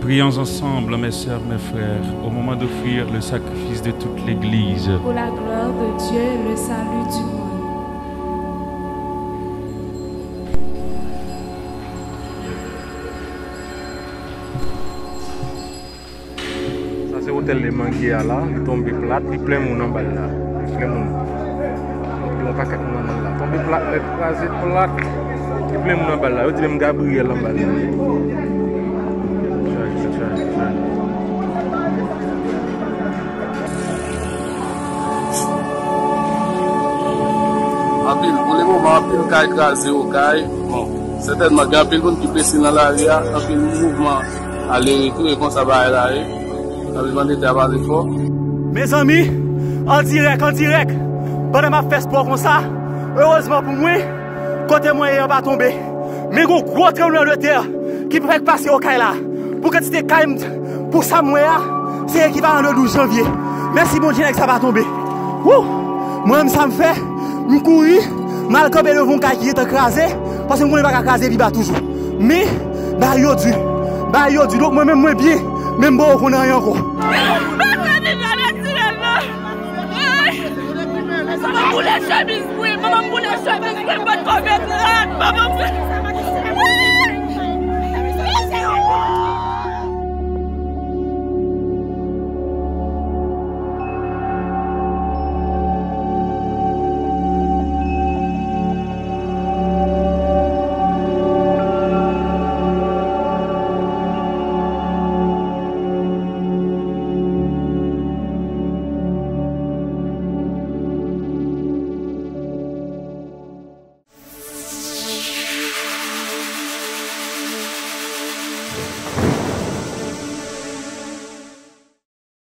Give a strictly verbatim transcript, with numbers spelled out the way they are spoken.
Prions ensemble, mes sœurs, mes frères, au moment d'offrir le sacrifice de toute l'Église. Pour la gloire de Dieu et le salut du monde. Sa se otèl de Manguier a la, li tonbe plat, li plen moun anba l la. Li plen moun. Li yon pakèt moun anba l la. Tonbe plat, nèt kraze plat. Li plen moun anba l la. Yo di menm Gabriyèl anba l la. Chaje, chaje, chaje. Anpil, pou le moman, anpil kay kraze, okay. Bon, sètènman, gen anpil moun ki prese nan lari a, anpil mouvman ale retou, e konsa bagay la ye. Tranblemanndetè a pase fò. Mezanmi, an dirèk, an dirèk, pandan m ap fè spò konsa, erezman pou mwen, kote mwen ye an pa tonbe. Men gon gwo tranblemanndetè ki fèk pase Okay la. Pou kantite kay m, pou sa m wè a, se ekivalan de douz janvye. Mèsi Bondye, nèg sa pa tonbe. Wou! Mwen menm sa m fè, m kouri, m al kanpe devan yon kay ki gentan kraze, paske m konnen l pa ka kraze pi ba toujou. Men, bagay yo di. Bagay yo di. Donk mwen menm mwen byen, men m poko konn anyen ankò.